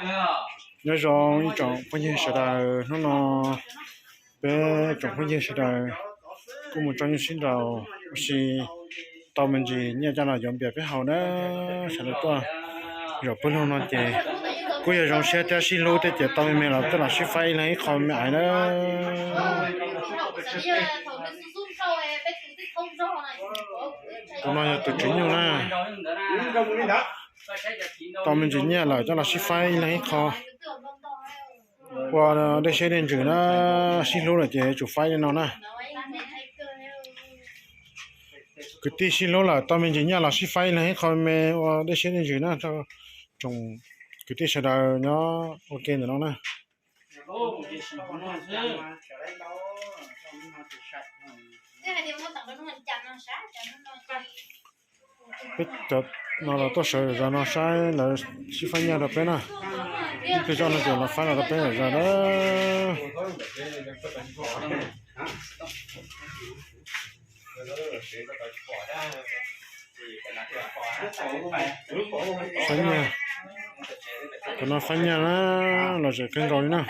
Nyob zoo ib tsoom phooj ywg sawv daws, hnub no peb tsoom phooj ywg sawv daws kuj mus tso nyuj sib nraus ua si tau me ntsis nyiaj coj los yuav npias peb haus na. Sawv daws tuaj zaum pawg lug no ces kuj yog zoo siab thiab sib hlub thiab ces tau me me los coj los sib faib ib leeg ib qho me ais na. Tus no yog tus tswv nyuj na. Tau me ntsis nyiaj lawm coj los sib faib ib leeg ib qho ua dej siab dej ntsws na. Sib hlub lawm ces yuav tsum faib li no na. Kwv tij sib hlub lawm tau me ntsis nyiaj los sib faib ib leeg ib qho me ua dej siab dej ntsws na. Tsoom kwv tij sawv daws nyob ua ke ntawm no na. Peb cov no los tuaj sawv zos no saib lawv sib faib nyiaj rau peb na. Ib pliag zoj no ces los faib los rau peb zos na. Faib nyiaj, cov no faib nyiaj na, lom zem kawg nkaus li na.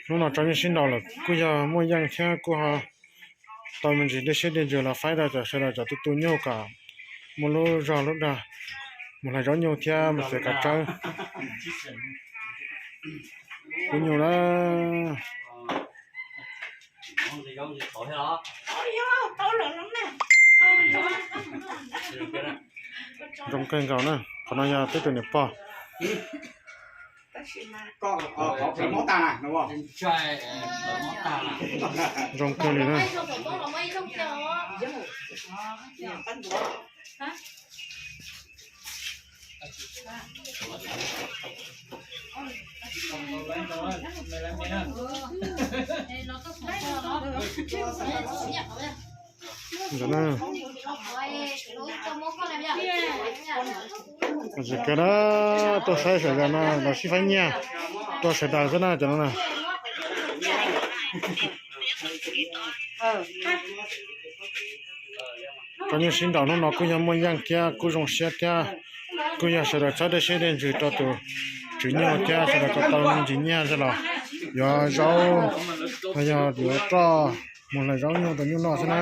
Hnub no tso nyuj sib nraus lawm kuj yog muaj yeej thiab kuj ho tau me ntsis dej siab dej ntsws los faib rau cov sawv daws cov tu tu nyuj kom muaj lub zog lub dag mus hlais zaub nyuj thiab mus txiav kav tsawb pub nyuj na. Zoo kawg nkaus na, qhov no yog peb tus niam pog. Zoo kawg li na. Ntawd na. Tsis kawg na, tuaj saib sawv daws no los sib faib nyiaj, tuaj sawv daws xwb na cov no na. Tso nyuj sib nraus hnub no kuj yog muaj yeej thiab kuj zoo siab thiab, kuj yog sawv daws txhawb dej siab dej ntsws rau tus tswv nyuj thiab sawv daws kom tau me ntsis nyiaj los yuav zaub, yog yuav roj mus hlais zaub nyuj rau nyuj noj xwb na.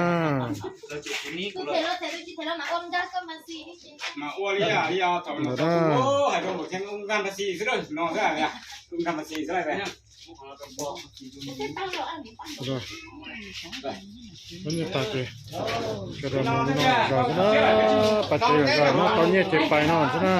Mas ua li, ua li, thaum no hais rau Laus Theej nkag npas xis xwb, no xwb, nkag npas xis xwb. Nyiaj tag ces sawv daws mus li no zos xwb na, pais tsev zos no tau nyiaj ces pais no xwb na.